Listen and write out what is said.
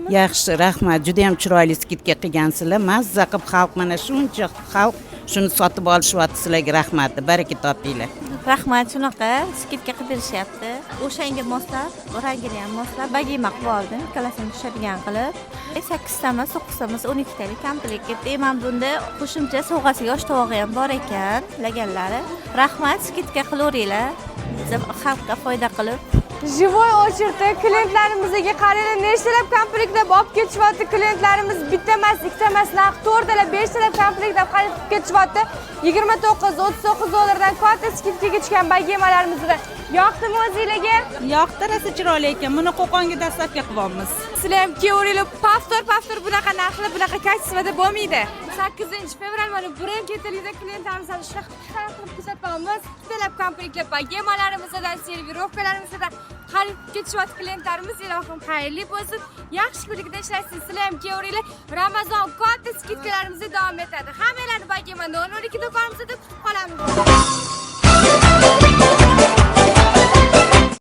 Yaxshi, rahmat. Juda ham chiroyli скидка qilgansizlar. Mazza qilib xalq, mana shuncha xalq shuni sotib olishyapti. Sizlarga rahmat. Baraka topinglar. Rahmat, shunaqa скидка qilib berishyapti. O'shanga moslab, rangini ham moslab, bogema qilib oldim, ikkalasini tushadigan qilib. Sakkizta emas, to'qqizta emas, 12 talik komplekt ketdi. Mana bunda qo'shimcha sovg'asiga osh tovog'i ham bor ekan, laganlari. Rahmat, скидка qilaveringlar, biza xalqqa foyda qilib. Живой очередь da klientlarimizga qaranglar, nechtalab komplektlab olib ketishyapti klientlarimiz. Bitta emas, ikkita emas, naq to'rtalab, beshtalab komplektlab xarid qilib ketishyapti. 29, 39 dollardan katta скидка ga tushgan bogemalarimizda. Yoqdimi o'zinglarga? Yoqdi, rosa chiroyli ekan. Buni Qo'qonga доставка qilyapmiz. Sizlar ham kelaveringlar. Повтор, повтор bunaqa narxlar, bunaqa качество da bo'lmaydi. 8-fevral mana birin ketilida klientlarimizni shunaqa qilib kuzatyapmiz. Bittalab komplektlab bogemalarimizdan, сервировка larimizdan xarid qilib ketishyapti klientlarimiz. Ilohim, xayrli bo'lsin, yaxshi kunlikda ishlasin. Sizlar ham kelaveringlar. Ramazon katta скидка larimiz davom etadi. Hammanglarni Bogema 002 do'konimizda kutib qolamiz.